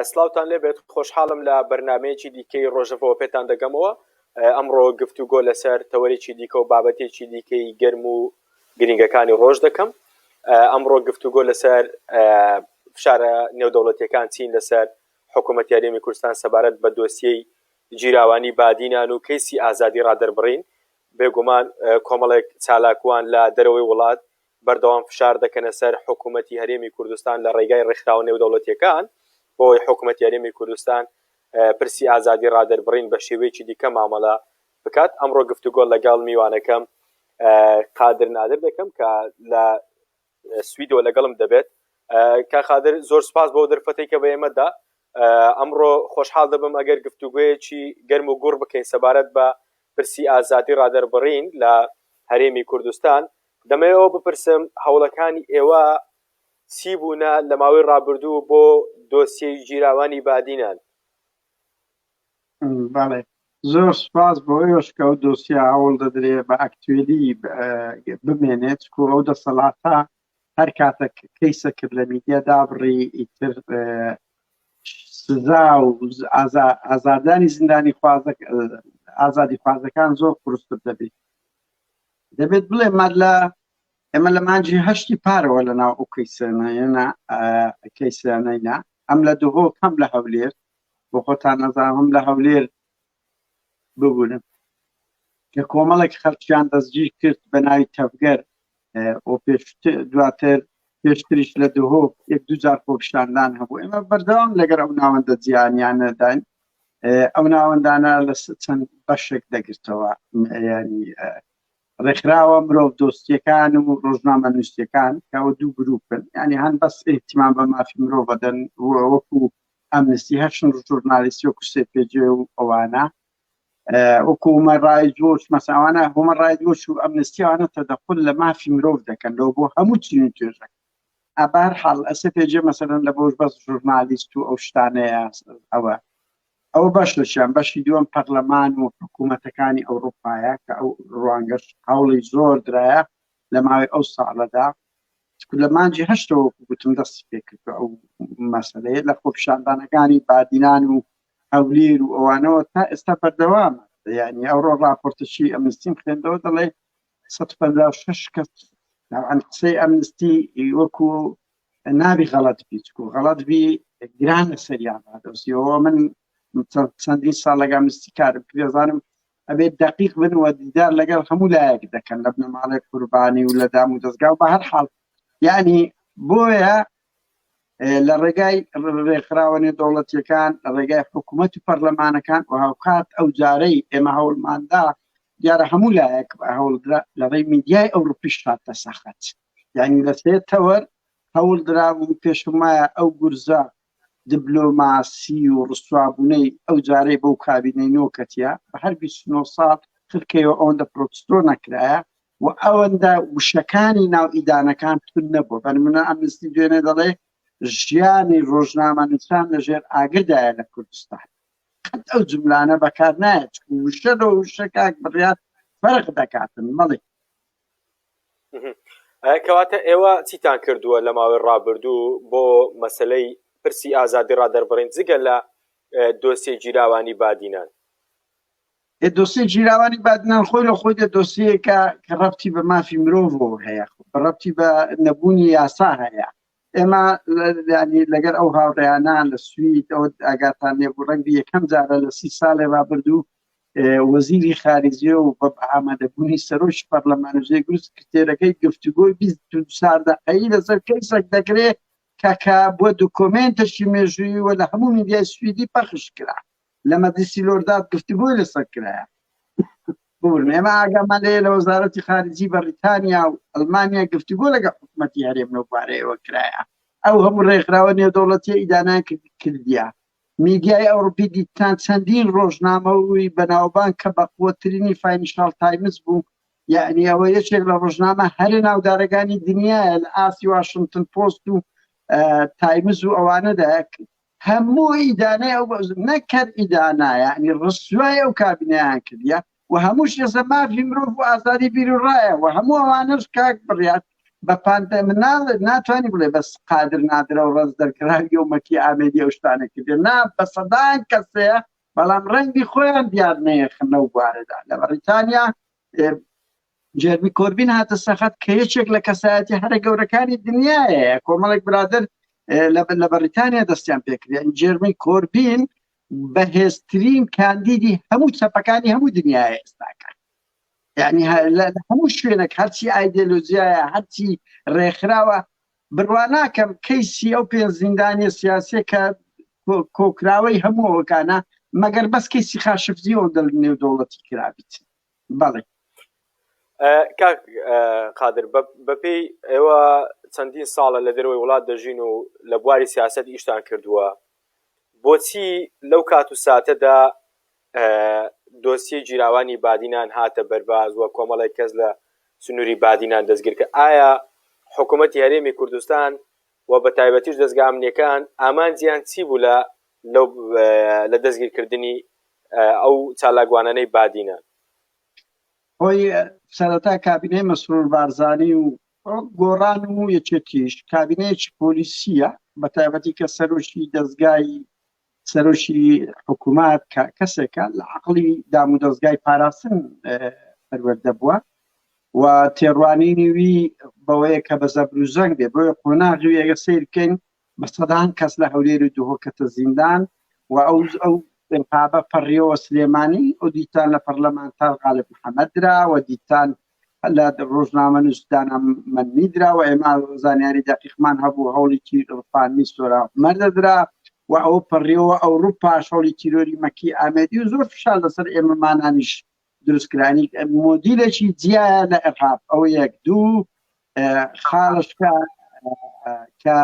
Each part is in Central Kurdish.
سڵاوتان لێبێت خۆشحاڵم لە بەرنمەیەکی دیکەی ڕۆژەڤەوە پێتان دەگەمەوە ئەمڕۆ گفتوگۆ لەسەر تەوەرێکی دیکە و بابەتێکی دیکەی گەرم و گرنگەکانی ڕۆژ دەکەم ئەمڕۆ گفتوگۆ لەسەر فشارە نێودەوڵەتیەکان چین لەسەر حکوومەت یاریمی کوردستان سەبارەت بە دۆسیەی گیراوانی بادینان و کەیسی ئازادی ڕادەربڕین بێگومان کۆمەڵێک چالاکوان لە دەرەوەی وڵات بەردەوام فشار دەکەنە سەر حکوومەتی هەرێمی کوردستان لە ڕێگای ڕێکخراوە نێودەوڵەتیەکان بۆی حکوومەتی هەرێمی کوردستان پرسی ئازادی ڕادەربڕین بە شێوەیەکی دیکە مامەڵە بکات. ئەمڕۆ گفتوگۆ لەگەڵ میوانەکەم قادر نادر دەکەم کە لە سویدەوە لەگەڵم دەبێت. کا قادر زۆر سپاس بۆ دەرفەتێک کە بە ئێمەدا ئەمڕۆ خۆشحاڵ دەبم ئەگەر گفتوگۆیەکی گەرم و گوڕ بکەین سەبارەت بە پرسی ئازادی ڕادەربڕین لە هەرێمی کوردستان. دەمەوێت بپرسم هەوڵەکانی ئێوە چی بوونە لە ماوەی ڕابردوو بۆ دۆسیەی گیراوانی بادینان؟ بەڵێ زۆر سپاس بۆ ئێوەش کە ئەو دۆسیە هەوڵ دەدرێ بە ئەکتوێلی بمێنێت چکو ئەو دەسەڵاتە هەر کاتێک کەیسە کرد لە میدیا دابڕی ئیتر سزا و ئازاردانی زیندانی خوازە ئازادی خوازەکان زۆر قورستر دەبێت دەبێت بڵێ مەر لە ئێمە لە مانجی هەشتی پارەوە لە ناو ئەو کەیسانەیەنا کەیسانەینا ئەم لە دهۆک هەم لە هەولێر بۆ خۆتان نەزانم لە هەولێر ببوونن کە کۆمەڵێک خەڵکیان دەستگیر کرد بە ناوی تەڤگەر و پێشتر دواتر پێشتریش لە دهۆک یەک دوو جار خۆپیشاندان هەبوو ئێمە بەردەوام لەگەر ئەو ناوەندە جیهانیانەداین ئەو ناوەندانە لە چەند بەشێک دەگرتەوە ینی ڕێکخراوە مرۆڤ دۆستیەکان و ڕۆژنامە نووسیەکان کە ئەوە دوو گروپن ینی هەن بەس احتیمان بە مافی مرۆڤەدەن وەکو ئەمنستی هەشن ژورنالیستی وەکو سێپێجێ و ئەوانە وەکو هومەن ڕایتس وۆچ مەسەوانە هومەن ڕایتس وۆچ و ئەمنستی ئەوانە تەدەخول لە مافی مرۆڤ دەکەن لەوە بۆ هەموو چین و توێژەکە ئەبار حاڵ ئەسێ پێجێ مەسەلەن لە بۆش بەس ژورنالیست و ئەو شتانەیە ئەوە ئەوە باش لەشیان بەشی دووەم پەرلەمان و حکوومەتەکانی ئەوروپایە کە ئەو ڕوانگەش هەوڵی زۆر درایە لە ماوەی ئەو ساڵەدا لە مانجی هەشتەوە گوتم دەستی پێکرد ئەو مەسلەیە لە خۆپیشاندانەکانی بادینان و هەولێر و ئەوانەوە تا ئێستا بەردەوامە یعنی ئەوڕۆ راپۆرتەشی ئەمنستیم خوێندەوە دەڵێ 156 کەس طبعا قسەی ئەمنستی وەکو نابی غەڵەت بی چکو غەڵەت بی گران لە سەریان ڕادۆزیەوە من چەندین ساڵ لەگە ئەمنستی کارم کرێزانم ئەبێت دقیق بن و دیدار لەگەڵ هەموو لایەک دەکەن لە بنەماڵەی قوربانی و لە دام و دەستگا و بە هەر حاڵ یعنی بۆیە لە ڕێگای ڕێکخراوە نێودەوڵەتیەکان لە ڕێگای حکوومەت و پەرلەمانەکان و هاوکات ئەو جارەی ئێمە هەوڵماندا دیارە هەموو لایەک هەوڵدرا لە ڕێی میدیای ئەوروپیش هاتە سەخەت یعنی لە سێ تەوەر هەوڵدرا و پێشم وایە ئەو گورزە دبلۆماسی و ڕسوابوونەی ئەو جارەی بەو کابینەی نۆکەتە بە هەر 29 ساڵ خرکەیەوە ئەوەندە پرۆتستۆ نەکرایە و ئەوەندە وشەکانی ناو ئیدانەکان تون نەبوو بە نمونە ئەمنستی دوێنێ دەڵێ ژیانی ڕۆژنامەنووسان لەژێر ئاگردایە لە کوردستان قەت ئەو جملانە بەکار نایەت وشە لە وشە کاک بڕیار فەرق دەکاتن مەڵێ کەواتە ئێوە چیتان کردووە لە ماوەی ڕابردوو بۆ مەسلەی پرسی ئازادی ڕادەربڕین جگە لە دۆسیەی گیراوانی بادینان؟ دۆسیەی گیراوانی بادینان خۆی لە خۆی دە دۆسیەکە کە ڕەبتی بە مافی مرۆڤەوە هەیە ڕەبتی بە نەبوونی یاسا هەیە ئێمە ینی لەگەر ئەو هاوڕێیانە لە سوید ئەو ئاگاتان لێبوو ڕەنگی یەکەم جارە لە سی ساڵی ڕابردوو وەزیری خارجیە و بە ئامادەبوونی سەرۆکی پەرلەمان و جێگری سکرتێرەکەی گفتوگۆی 24 دقەیی لەسەر کەیسێک دەکرێت کە کە بۆ دۆکۆمێنتێکی مێژوویی و لە هەموو میدیای سویدی پەخش کرا لە مەجلیسی لۆردات گفتوگۆی لەسەر کرایە بورن ئێمە ئاگامان لێ لە وەزارەتی خارجی بەڕیتانیا و ئەلمانیا گفتوگۆ لەگەڵ حکوومەتی هەرێم لەو بارەیەوە کرایە ئەو هەموو ڕێکخراوە نێودەوڵەتیە ئیدانیان کردیە میدیای ئەوروپی دیتان چەندین ڕۆژنامەوەی بەناوبانگ کە بەقوەترینی فاینشاڵ تایمز بوو یعنی ئەوە یەکێک لە ڕۆژنامە هەرە ناودارەکانی دنیاە لە ئاستی واشنگتن پۆست و تایمز و ئەوانەدا هەموو ئیدانەی ئەو نەکەر ئیدانە یعنی ڕسوای ئەو کابینیان کردە و هەمووش لەسەر مافی مرۆڤ و ئازادی بیر و ڕایە و هەموو ئەوانەش کاک بڕیار بە پانتە مناڵ ناتوانانی بڵێ بەس قادر نادرە و ڕەنج دەرکراوی و مەکی ئامێدی ئەو شتانە کردێ نا بە سەدان کەسەیە بەڵام ڕەنگی خۆیان دیار نەیەخن لەو بوارەدا لە بەڕیتانیا جێرمی کۆربین هاتە سەخت کە یەکێک لە کەسایەتی هەرە گەورەکانی دنیاە کۆمەڵێک برادر لە بەڕیتانیا دەستیان پێکردیان جێرمی کۆربین بەهێزترین کاندیدی هەموو چەپەکانی هەموو دنیاە ئێستاکە یعنی لە هەموو شوێنێک هەرچی ئایدۆلۆژیایە هەرچی ڕێکخراوە بڕوا ناکەم کەیسی ئەو پێ زیندانیە سیاسیە کە کۆکراوەی هەموو ئەوکانە مەگەر بەس کەیسی خاشفزی ئەو دڵ نێودەوڵەتی کرابیت بەڵێ کاک قادر بەپێی ئێوە چەندین ساڵە لە دەرەوەی وڵات دەژین و لە بواری سیاست ئیشتان کردووە بۆچی لەو کات و ساتەدا دۆسیەی گیراوانی بادینان هاتە بەرباز و کۆمەڵێک کەس لە سنووری بادینان دەستگیر کرد ئایا حکوومەتی هەرێمی کوردستان و بە تایبەتیش دەزگا ئەمنیەکان ئامانجیان چی بوو لە لەو لە دەستگیرکردنی ئەو چالاکوانانەی بادینان؟ خۆی سەرەتا کابینەی مەسرور بارزانی و گۆڕان و یەکێتیش کابینەیەکی پۆلیسیە بە تایبەتی کە سەرۆکی دەزگای سەرۆکی حکوومەت کە کەسێکە لە عقلی دام و دەزگای پاراستن پەروەردە بووە و تێڕوانینی وی بەوەیە کە بە زەبر و زەنگ بێ بۆیە قۆناغی ئەگە سیر بکەین بە سەدان کەس لە هەولێر و دهۆک کەتە زیندان و ئەو ئەو ئرهابە پەڕیەوە سلێمانی و دیتان لە پەرلەمانتار غالب محەمەد درا و دیتان لە ڕۆژنامەنووس دانا مەنمی درا و ئێمە زانیاری دەقیقمان هەبوو هەوڵی تیرۆرفانی سۆرا عومەر دەدرا و ئەوە پەڕیەوە ئەوروپاش هەوڵی تیرۆری مەکی ئامێدی و زۆر فشار لەسەر ئێمەمانانیش دروستکرانی مۆدیلێکی جیایە لە ئرهاب ئەو یەک دوو خاڵش کە کە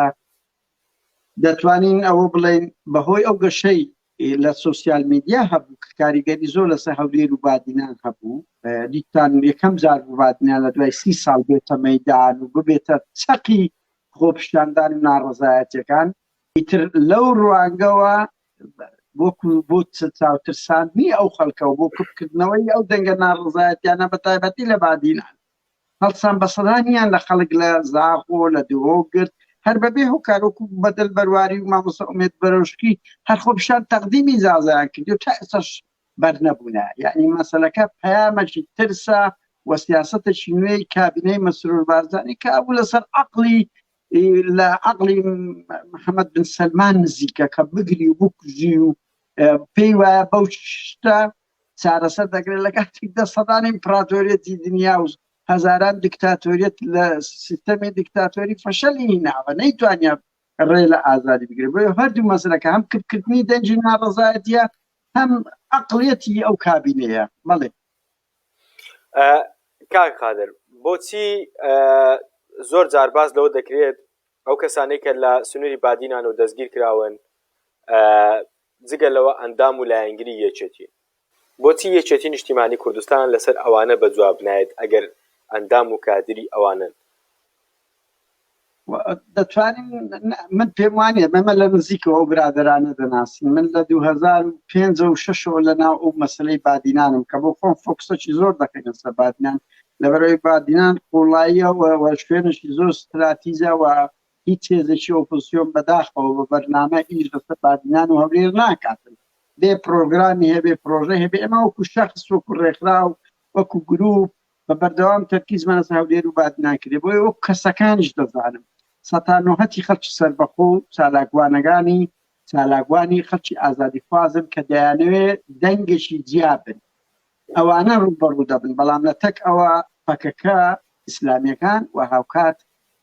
دەتوانین ئەوە بڵێین بەهۆی ئەو گەشەی لە سۆسیال میدیا هەبوو کە کاریگەری زۆر لەسەر هەولێر و بادینان هەبوو دیتان یەکەم جار بوو بادینان لە دوای سی ساڵ بێتە مەدان و ببێتە چەقی خۆپیشاندان و ناڕەزایەتیەکان ئیتر لەو ڕوانگەوە وەکو بۆ چاوترساندنی ئەو خەڵکەوە بۆ کپکردنەوەی ئەو دەنگە ناڕەزایەتیانە بە تایبەتی لە بادینان هەڵسان بە سەدانیان لە خەڵک لە زاخۆ لە دهۆک گرت هەر بەبێ هۆکار وەکو بەدەل بەرواری و مامۆستا ئومێد بەرۆشکی هەر خۆپیشان تەقدیمی زازایان کرد و تا ئێستاش بەر نەبوونە یعنی مەسەلەکە پەیامێکی ترسە و سیاسەتێکی نوێی کابینەی مەسرور بارزانی کە ئەبوو لەسەر عەقڵی لە عەقڵی محەممەد بن سەلمان نزیکە کە بگری و بکوژی و پێی وایە بەو شتە چارەسەر دەکرێت لە کاتێکدا سەدان ئیمپراتۆریەتی دنیا و هەزاران دیکتاتۆریەت لە سیستەمی دیکتاتۆری فەشەلی ناوە نەیتوانیا ڕێ لە ئازادی بگرێت بۆیە هەردوو مەسەلەکە هەم کپکردنی دەنگی ناڕەزایەتیە هەم عەقڵیەتی ئەو کابینەیە بەڵێ کاک قادر بۆچی زۆر جار باس لەوە دەکرێت ئەو کەسانەی کە لە سنووری بادینان و دەستگیر کراون جگە لەوە ئەندام و لایەنگری یەکێتین. بۆچی یەکێتی نیشتیمانی کوردستان لەسەر ئەوانە بە جواب نایەت ئەگەر ئەندام و کادری ئەوانەن؟ دەتوانین من پێم وانیە ئێمە لە نزیکەوە ئەو برادەرانە دەناسین من لە 2005 و شەشەوە لە ناو ئەو مەسلەی بادینانم کە بۆ خۆم فۆکسەکی زۆر دەکەینە سەر بادینان لەبەرەوەی بادینان قوڵاییە و شوێنێکی زۆر ستراتیجە و هیچ هێزێکی ئۆپۆزسیۆن بەداخەوە بە بەرنامە ئیش لەسەر بادینان و هەولێر ناکاتن بێ پرۆگرامی هەبێ پرۆژە هەبێ ئێمە وەکو شەخس وەکو ڕێکخراو وەکو گروپ بە بەردەوام تەرکیزمان لەسەر هەولێر و بادینان کرێ بۆیە وەکو کەسەکانیش دەزانم سەتا نۆهەتی خەڵکی سەربەخۆ و چالاکوانەکانی چالاکوانی خەڵکی ئازادیخوازن کە دەیانەوێ دەنگێکی جیا بن ئەوانە ڕووبەڕوو دەبن بەڵام لە تەک ئەوە پەکەکە ئیسلامیەکان و هاوکات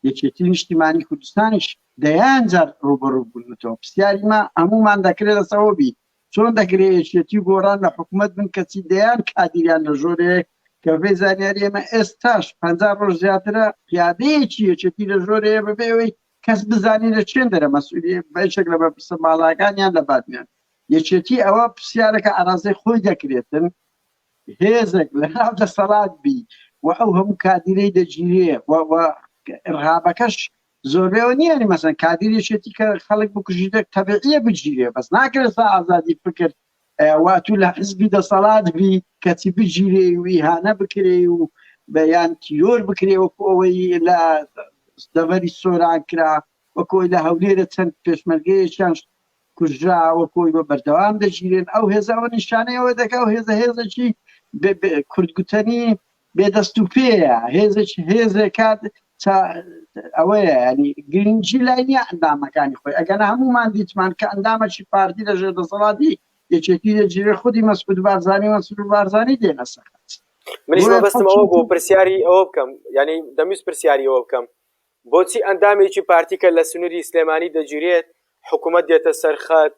یەکێتی نیشتیمانی کوردستانیش دەیان جار ڕووبەڕوو بوونەتەوە پرسیاری ما هەموومان دەکرێت لەسەوە بی چۆن دەکرێت یەکێتی و گۆڕان لە حکوومەت بن کەچی دەیان کادیریان لە ژۆرێ کە بەپێی زانیاری ئێمە ئێستاش 50 ڕۆژ زیاترە پیادەیەکی یەکێتی لە ژۆرەیە بەبێ ئەوەی کەس بزانێت لە چێن دەرە مەسئولی بەشێک لە بەرپرسە باڵاکانیان لە بادیان یەکێتی ئەوە پرسیارەکە ئاراستەی خۆی دەکرێتن هێزێک لە ناو دەسەڵات بی و ئەو هەموو کادیرەی دەگیرێ و ئرهابەکەش زۆربەیەوە نییە مەسەن کادیر یەکێتی کە خەڵک بکوژی دەک تەبیعیە بگیرێ بەس ناکرێت سا ئازادی فکر واتوو لە حزبی دەسەڵات بی کەچی بگیرێ و ئیهانە بکرێ و بەیان تیرۆر بکرێ وەکو ئەوەی لە دەڤەری سۆران کرا وەکو ئەوەی لە هەولێرە چەند پێشمەرگەیەکیان کوژرا وەکو ئەوەی بە بەردەوام دەگیرێن ئەو هێزە ئەوە نیشانەی ئەوە دەکا ئەو هێزە هێزێکی کوردگوتەنی بێ دەست و پێیە هێزێکی هێزێکات ئەوەیە ینی گرنگی لای نییە ئەندامەکانی خۆی ئەگەر هەمومان دیتمان کە ئەندامەکی پارتی لە ژێر دەسەڵاتی یەکێتی دەگیرێ خودی مەسعود بارزانی مەسرور بارزانی دێنە سەخت منیش مەبەستم ئەوە بۆ پرسیاری ئەوە بکەم یعنی دەمویست پرسیاری ئەوە بکەم بۆچی ئەندامێکی پارتی کە لە سنووری سلێمانی دەگیرێت حکوومەت دێتە سەرخەت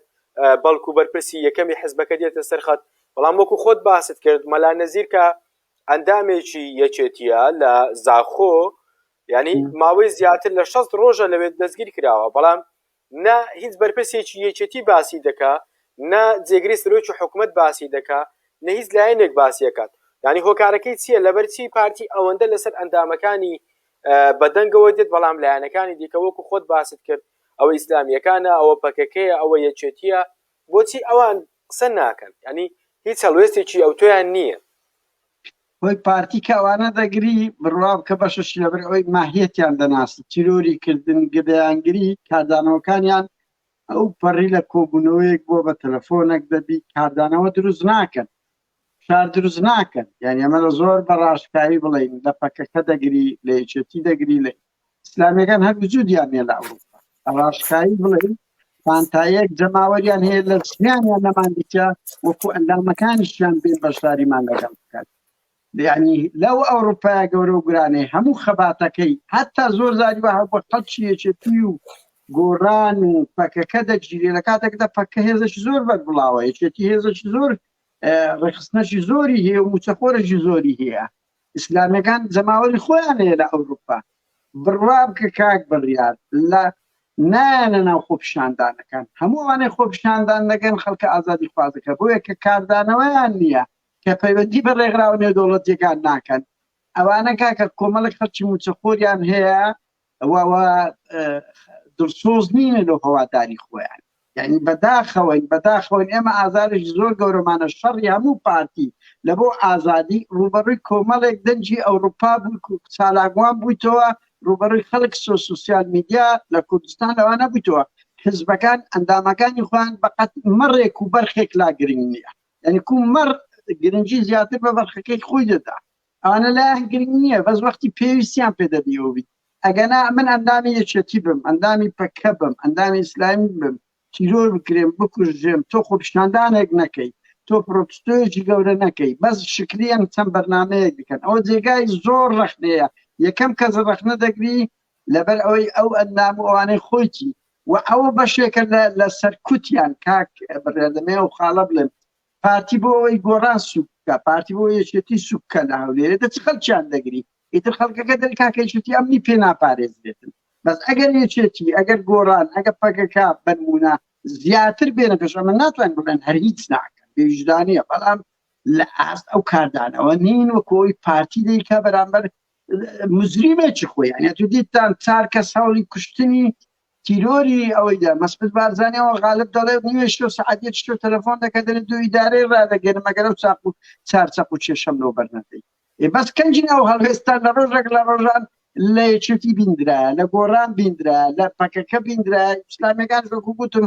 بەڵکو بەرپرسی یەکەمی حزبەکە دێتە سەرخەت بەڵام وەکو خۆت باست کرد مەلا نەزیر کە ئەندامێکی یەکێتیە لە زاخۆ یعنی ماوەی زیاتر لە 6 ڕۆژە لەوێت دەستگیر کراوە بەڵام نە هیچ بەرپرسێکی یەکێتی باسی دەکا، نە جێگری سەرۆکی حکومەت باسی دەکا، نە هیچ لایەنێک باسی ئەکات. یانی هۆکارەکەی چییە؟ لەبەرچی پارتی ئەوەندە لەسەر ئەندامەکانی بەدەنگەوە دێت، بەڵام لایەنەکانی دیکە وەکو خۆت باست کرد، ئەوە ئیسلامییەکانە، ئەوە پەکەکەیە، ئەوە یەکێتییە، بۆچی ئەوان قسە ناکەن؟ یانی هیچ هەڵوێستێکی ئەوتۆیان نییە. هۆی پارتی کە ئەوانە دەگری بڕوا بکە بەشەشی لەبەر ئەوەی ماهیەتیان دەناسی تیرۆری کردن گدەیانگری کاردانەوەکانیان ئەو پەڕی لە کۆبوونەوەیەک بۆ بە تەلەفۆنێک دەبی کاردانەوە دروست ناکەن شار دروست ناکەن یان ئەمە لە زۆر بە ڕاشکاوی بڵین لە پەکەکە دەگری لە یەکێتی دەگری لە ئیسلامیەکان هەر وجودیان نیە لە ئەوروپا ڕاشکاوی بڵین پانتایەک جەماوەریان هەیە لە ژیانیان نەماندیتە وەکو ئەندامەکانیشیان بێن بەشداریمان لەگەڵ بکەن یعنی لەو ئەوروپای گەورە و گرانەی هەموو خەباتەکەی حتا زۆر زاری وە هەبوو خەڵکی یەکێتی و گۆڕان و پەکەکە دەگیرێ لە کاتێکدا پەکە هێزێکی زۆر بەربڵاوە یەکێتی هێزێکی زۆر ڕێکخستنەکی زۆری هەیە و موچەخۆرێکی زۆری هەیە ئیسلامیەکان جەماوەری خۆیان هەیە لە ئەوروپا بڕوا بکە کاک بڕیار لە نایەنە ناو خۆپیشاندانەکان هەموو ئەوانەی خۆپیشاندان دەکەن خەڵکە ئازادی خوازەکە بۆیە کە کاردانەوەیان نییە کە پەیوەندی بە ڕێکخراوە نێودەوڵەتیەکان ناکەن ئەوانە کاکە کۆمەڵێک خەڵکی موچەخۆریان هەیە دڵسۆز نینە لەو هەواداری خۆیان یعنی بەداخەوەین بەداخەوەین ئێمە ئازارێکی زۆر گەورەمانە شەڕی هەموو پارتی لە بۆ ئازادی ڕوبەڕووی کۆمەڵێک دەنگی ئەوروپا بوو چالاکوان بوویتەوە ڕوبەڕووی خەڵک سۆ سوسیال میدیا لە کوردستان لەوانە بوویتەوە حزبەکان ئەندامەکانی خۆیان بەقەت مەڕێک و بەرخێک لا گرنگ نییە یعنی کو مەڕ گرنگی زیاتر بە بەرخەکەی خۆی دەدا ئەوانە لایان گرنگ نییە بەس وەختی پێویستیان پێ دەبیەوە بیت ئەگەنا من ئەندامی یەکێتی بم ئەندامی پەکە بم ئەندامی ئیسلامی بم تیرۆر بکرێم بکوژرێم تۆ خۆپیشاندانێک نەکەی تۆ پرۆتستۆیەکی گەورە نەکەی بەس شکلیان چەند بەرنمەیەک بکەن ئەوە جێگای زۆر ڕەخنەیە یەکەم کەس ڕەخنە دەگری لەبەر ئەوەی ئەو ئەندام و ئەوانەی خۆیتی و ئەوە بەشێکە لە سەرکوتیان کاک بڕێدەمێ و خاڵە بڵێم پارتی بۆ ئەوەی گۆڕان سوک بکە پارتی بۆ یەکێتی سوک بکە لە هەولێرێ دەچ خەڵکیان دەگری ئیتر خەڵکەکە دەل کاکە یەکێتی ئەمنی پێ ناپارێزرێتن بەس ئەگەر یەکێتی ئەگەر گۆڕان ئەگەر پەکەکە بەنمونە زیاتر بێنە پێش ئەمە ناتوانین بڵێن هەر هیچ ناکەن بێویژدانیە بەڵام لە ئاست ئەو کاردانەوە نین وەکۆی پارتی دەیکا بەرامبەر مزریمێکی خۆی یعنی تو دیتان چار کەس هەوڵی کوشتنی تیرۆری ئەوەی دا مەسعود بارزانیەوە غالب دەڵێ نیوێ شەو سەعات یەک شەو تەلەفۆن دەکە دەرێ دوو ئیدارەی ڕادەگەێنم ئەگەر ئەو چاق و چار چەق و کێشەم لۆ بەرنەدەی ئێ بەس کەنجین ئەو هەڵوێستان لە ڕۆژێک لە ڕۆژان لە یەکێتی بیندرایە لە گۆڕان بیندرا لە پەکەکە بیندرا ئیسلامیەکان وەکو گوتم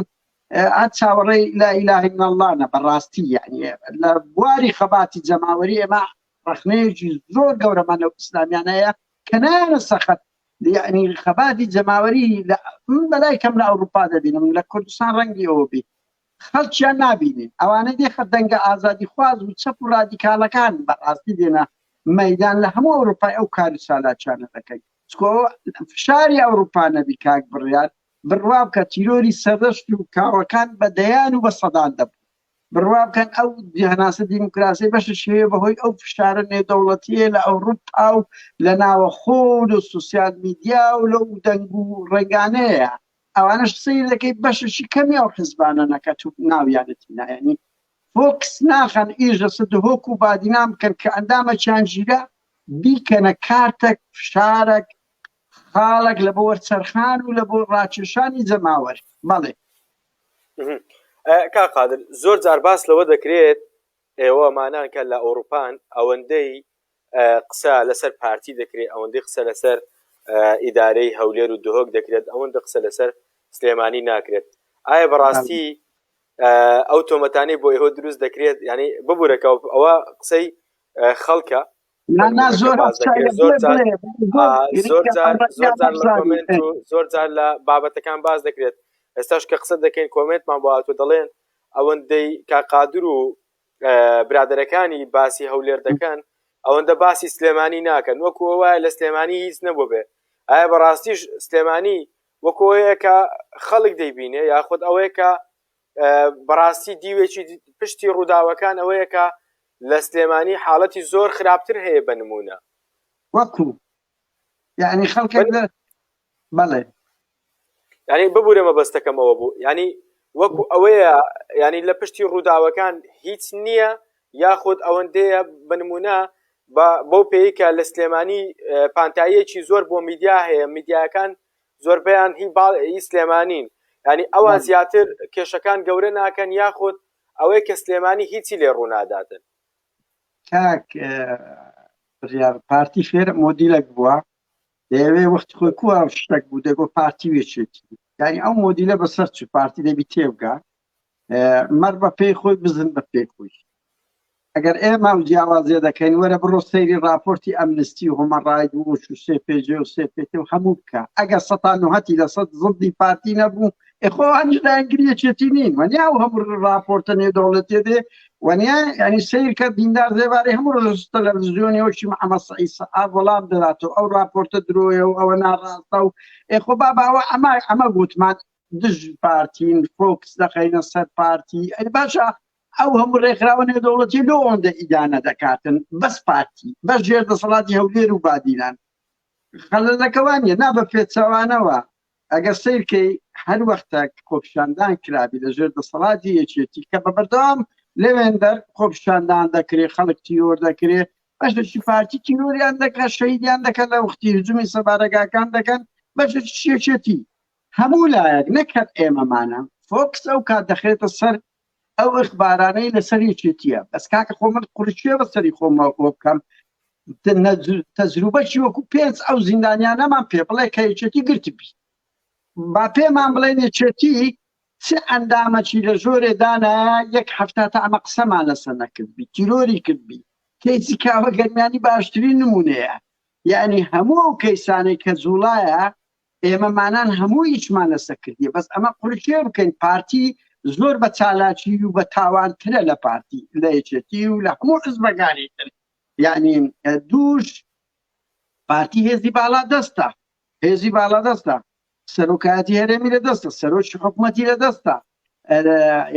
ئا چاوەڕێی لا ئیلاهە الا الله نە بەڕاستی یعنی لە بواری خەباتی جەماوەری ئێمە ڕەخنەیەکی زۆر گەورەمان لەو ئیسلامیانەیە کە نایەنە سەخەت یعنی خەباتی جەماوەری لە من بەلای کەم لە ئەوروپا دەبینم لە کوردستان ڕەنگی ئەوە بی خەڵکیان نابینین ئەوانە دێ خە دەنگە ئازادی خواز و چەپ و ڕادیکالەکان بەڕاستی دێنە مەدان لە هەموو ئەوروپای ئەو کار و چالاکیانە دەکەن چکۆ فشاری ئەوروپا نەبی کاک بڕیار بڕوا بکە تیرۆری سەردەشت و کاوەکان بە دەیان و بە سەدان دەبوو بڕوا بکەن ئەو هەناسە دیموکراسی بەشش هەیە بەهۆی ئەو فشارە نێودەوڵەتیە لە ئەوروپا و لە ناوەخۆ و لە سوسیال میدیا و لەو دەنگ و ڕێگانەیە ئەوانەش سیر دەکەی بەشێکی کەمی ئەو حزبانە نەکەت و ناویانەتی نایەنی فۆکس ناخەن ئیش لەسەر دهۆک و بادینان بکەن کە ئەندامەکیان ژیرە بیکەنە کارتەک فشارەک خاڵێک لە بۆ وەرچەرخان و لە بۆ ڕاکێشانی جەماوەر بەڵێ کاک قادر زۆر جار باس لەوە دەکرێت ئێوە مانان کە لە ئەوروپان ئەوەندەی. قسە لەسەر پارتی دەکرێت ئەوەندەی قسە لەسەر ئیدارەی هەولێر و دهۆک دەکرێت ئەوەندە قسە لەسەر سلێمانی ناکرێت ئایا بەڕاستی ئەو تۆمەتانەی بۆ ئێوە دروست دەکرێت ینی ببوورەکە ئەوە قسەی خەڵکە زۆر جار لە بابەتەکان باس دەکرێت ئێستاش کە قسە دەکەین کۆمنتمان بۆ هاتووە دەڵێن ئەوەندەی کاقادر و برادەرەکانی باسی هەولێر دەکەن ئەوەندە باسی سلێمانی ناکەن وەکو ئەوە لە سلێمانی هیچ نەبوو بێ ئایا بەڕاستیش سلێمانی وەکۆیە کە خەڵک دەیبینێ یاخود ئەوەیە کە بەڕاستی دیوێکی پشتی ڕووداوەکان ئەوەیە کە لە سلێمانی حاڵەتی زۆر خراپتر هەیە بە نمونە وەکو یعنی خەڵکێک بەڵێ یعنی ببوورە مەبەستەکەمەوە بوو یعنی وەکو ئەوەیە ینی لە پشتی ڕووداوەکان هیچ نییە یاخود ئەوەندەیە بە نمونە بەو پێی کە لە سلێمانی پانتاییەکی زۆر بۆ میدیا هەیە میدیاکان زۆربەیان هی باڵ ی سلێمانین یعنی ئەوان زیاتر کێشەکان گەورە ناکەن یاخود ئەوەی کە سلێمانی هیچی لێ ڕووناداتن. کاک بڕیار پارتی فێرە مۆدیلەک بووە دەیەوێ وەختی خۆی کووە شتێک بوو دەگۆ پارتی وێچێتی یعنی ئەو مۆدیلە بەسەر چ پارتی دەبی تێبگا مەر بە پێی خۆی بزن بە پێی خۆی ئەگەر ئێمە و جیاوازیە دەکەین وەرە بڕۆ سەیری ڕاپۆرتی ئەمنستی و هۆمەڕایت و و سێ پێجێ و سێ پێتێ و هەموو بکە ئەگەر سەتا نهەتی لە سەد زڵدی پارتی نەبوو ئێخۆ ئەنج لایەنگری یەکێتی نین وەنیا و هەموو ڕاپۆرتە نێودەوڵەتیە دێ وەنیا ینی سیر کە دیندار زێباری هەموو ڕۆژ تەلەڤزیۆنی وەکی محەممەد سەعید سەعاب وەڵام دەداتەوە ئەو ڕاپۆرتە درۆیە و ئەوە ناڕاستە و ئێخۆ باباوە ئەمە ئەمە گوتمان دژ پارتین فۆکس دەخەینە سەر پارتی ئەی باشە ئەو هەموو ڕێکخراوە نێودەوڵەتی لۆ ئەوەندە ئیدانە دەکاتن بەس پارتی بەس ژێر دەسەڵاتی هەولێر و بادینان خەلەلەکە وانە نا بە پێچەوانەوە ئەگەر سیرکەی هەر وەختێک خۆپیشاندان کرابی لە ژێر دەسەڵاتی یەکێتی کە بە بەردەوام لەوێندەر خۆپیشاندان دەکرێ خەڵک تیرۆر دەکرێ بەشێکی پارتی تیرۆریان دەکات شەیدیان دەکەن لە وەختی هجومی سەبارەگاکان دەکەن بەشێکی یەکێتی هەموو لایەک نەک هەر ئێمەمانە فۆکس ئەو کات دەخرێتە سەر ئەو ئەخبارانەی لەسەر یەکێتیە بەس کاکە خۆ من قورچێ بەسەری خۆمەوە بکەم تەجروبەکی وەکو پێنج ئەو زیندانیانەمان پێ بڵێ کە یەکێتی گرتبی با پێمان بڵێن یەکێتی چ ئەندامەکی لە ژۆرێ دانایە یەک هەفتا تا ئەمە قسەمان لەسەر نەکردبی تیرۆری کردبی کەیسی کاوە گەرمیانی باشترین نمونەیە یعنی هەموو ئەو کەیسانەی کە جوڵایە ئێمە مانان هەموو هیچمان لەسەر کردیە بەس ئەمە قورچێ بکەین پارتی زۆر بە چالاکی و بە تاوانترە لە پارتی لە یەکێتی و لە هەموو حزبەکانی تر یعنی دووش پارتی هێزی باڵا دەستە هێزی باڵا دەستە سەرۆکایەتی هەرێمی لە دەستە سەرۆکی حکوومەتی لە دەستە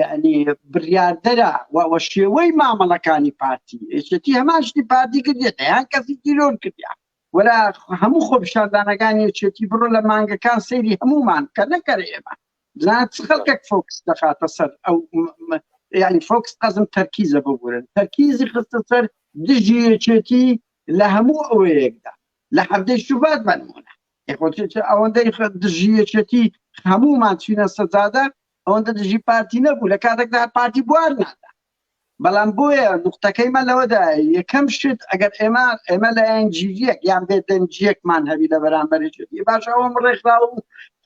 یعنی بڕیاردەرە وە شێوەی مامەڵەکانی پارتی یەکێتی هەمان شتی پارتی کردێت یان کەسی تیرۆر کردیان وەرە هەموو خۆپیشاندانەکانی یەکێتی بڕۆ لە مانگەکان سەیری هەموومان کە نەکەر ئێمە بزانە چ خەڵکێک فۆکس دەخاتە سەر ئەو یعنی فۆکس قەزم تەرکیزە ببورن تەرکیزی خستە سەر دژی یەکێتی لە هەموو ئەوەیەکدا لە حەفتەی شوبات بەنمونە ئەوەندەی دژی یەکێتی هەموومان چینە سەجادە ئەوەندە دژی پارتی نەبوو لە کاتێکدا پارتی بوار نادا بەڵام بۆیە نوقتەکەی مە لەوەدا یەکەم شت ئەگەر ئێمە ئێمە لایەنگیریەک یان بێدەنگیەکمان هەبی لە بەرامبەر یەکێتی باش ئەوم ڕێکخراو و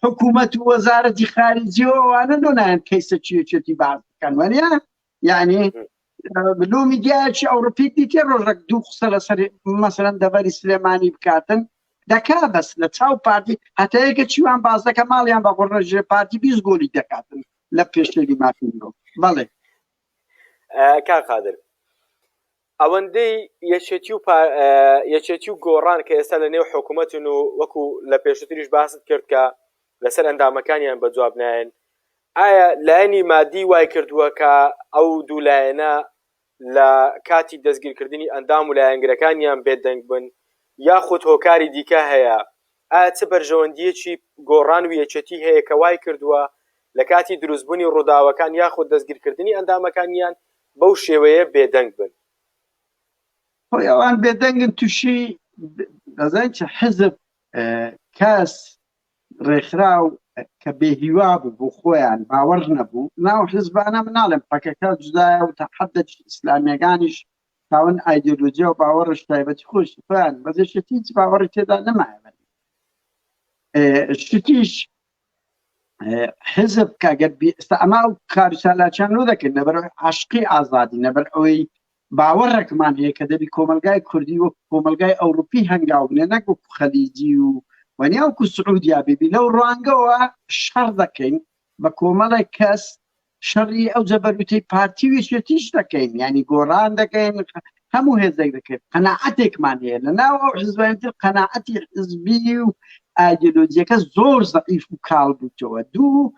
حکوومەت و وەزارەتی خارجی و ئەوانە لۆ نایەن کەیسەکی یەکێتی باس بکەن وەنیە یعنی لۆ میدیایەکی ئەوروپی دیتێ ڕۆژێک دوو قسە لەسەر مەسەرەن دەڤەری سلێمانی بکاتن دەکا بەس لە چاو پارتی هەتا یەکە چیوان باز دەکە ماڵیان بە قڕژێ پارتی 20 گۆلی دەکاتن لە پێشێلی مافی مرۆڤ بەڵێ کاک قادر ئەوەندەی یەکێتی و یەکێتی و گۆڕان کە ئێستا لە نێو حکوومەتن و وەکو لە پێشتریش باست کرد کە لەسەر ئەندامەکانیان بە جواب نایەن ئایا لایەنی مادی وای کردووە کە ئەو دوو لایەنە لە کاتی دەستگیرکردنی ئەندام و لایەنگرەکانیان بێدەنگ بن یاخود هۆکاری دیکە هەیە ئایا چ بەرژەوەندییەکی گۆڕان و یەکێتی هەیە کە وای کردووە لە کاتی دروستبوونی ڕووداوەکان یاخود دەستگیرکردنی ئەندامەکانیان بەو شێوەیە بێدەنگ بن؟ خۆی ئەوان بێدەنگن تووشی دەزانین چ حزب کەس ڕێکخراو کە بێهیوا بوو بۆ خۆیان باوەڕ نەبوو ناو حزبانە مناڵێم پەکەکە جودایە و تەحەدەکی ئیسلامیەکانیش. خاوەن ئایدۆلۆژیا و باوەڕش تایبەتی خۆش خۆیان بەس یەکێتی هیچ باوەڕی تێدا نەمایە. شتیش حزب کاگەر ئێستا ئەمە ئەو کار چالاکیان لۆ دەکەن لەبەر عاشقی ئازادی نەبەر ئەوەی باوەڕێکمان هەیە کە دەبی کۆمەلگای کوردی وەک کۆمەلگای ئەوروپی هەنگاو بنێ نەک وەکو خەلیجی و وەنیاوکو سعودیا ببی لەو ڕوانگەوە شەڕ دەکەین بە کۆمەڵێک کەس شەڕی ئەو جەبەروتەی پارتی و یەکێتیش دەکەین ینی گۆڕان دەکەین هەموو هێزێک دەکەین قەناعەتێکمان هەیە لە ناو ئەو حزبانتر قەناعەتی حزبی و ئایدۆلۆجیەکە زۆر زەعیف و کاڵ بووتەوە دوو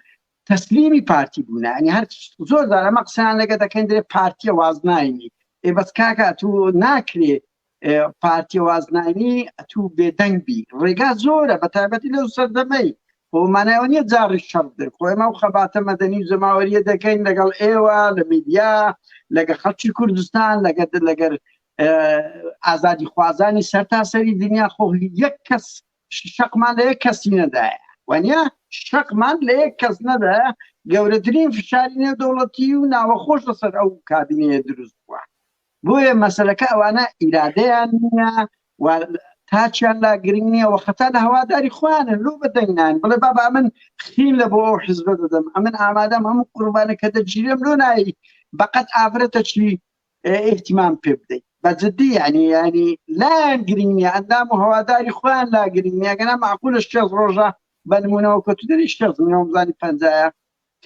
تەسلیمی پارتی بوونە ینی هەر زۆر جار ئەمە قسەیان لەگە دەکەین درێ پارتیە واز ناینی ئێ بەس کاکە تو ناکرێ پارتی وازنانی ئەتوو بێدەنگ بی ڕێگا زۆرە بە تایبەتی لەو سەردەمەی خۆ مانایەوە نییە جاڕی شەڕ بدەن خۆ ئێمە و خەباتە مەدەنی و جەماوەریە دەکەین لەگەڵ ئێوە لە میدیا لەگە خەڵکی کوردستان لەگەر لەگەر ئازادی خوازانی سەرتاسەری دنیا خۆ یەک کەس شەقمان لە یەک کەسی نەدایە وانە شەقمان لە یەک کەس نەدایە گەورەترین فشاری نێودەوڵەتی و ناوەخۆش لەسەر ئەو کابینەیە دروست بووە بۆیە مەسەلەکە ئەوانە ئیرادەیان نییە و تاچیان لا گرنگ نییە و خەتا لە هەواداری خۆیانن لۆ بە دەنگ نان بڵێ بابا من خین لە بۆ ئەو حزبە دەدەم ئەمن ئامادەم هەموو قوربانە کە دەگیرێم لۆ نایی بەقەت ئافرەتە چی اهتمام پێ بدەیت بە جدی ینی ینی لایەن گرنگ نییە ئەندام و هەواداری خۆیان لا گرنگ نییە گەنا معقولە شێست ڕۆژە بە نمونەوە کە تو دەری شێست منەوە بزانی پەنجایە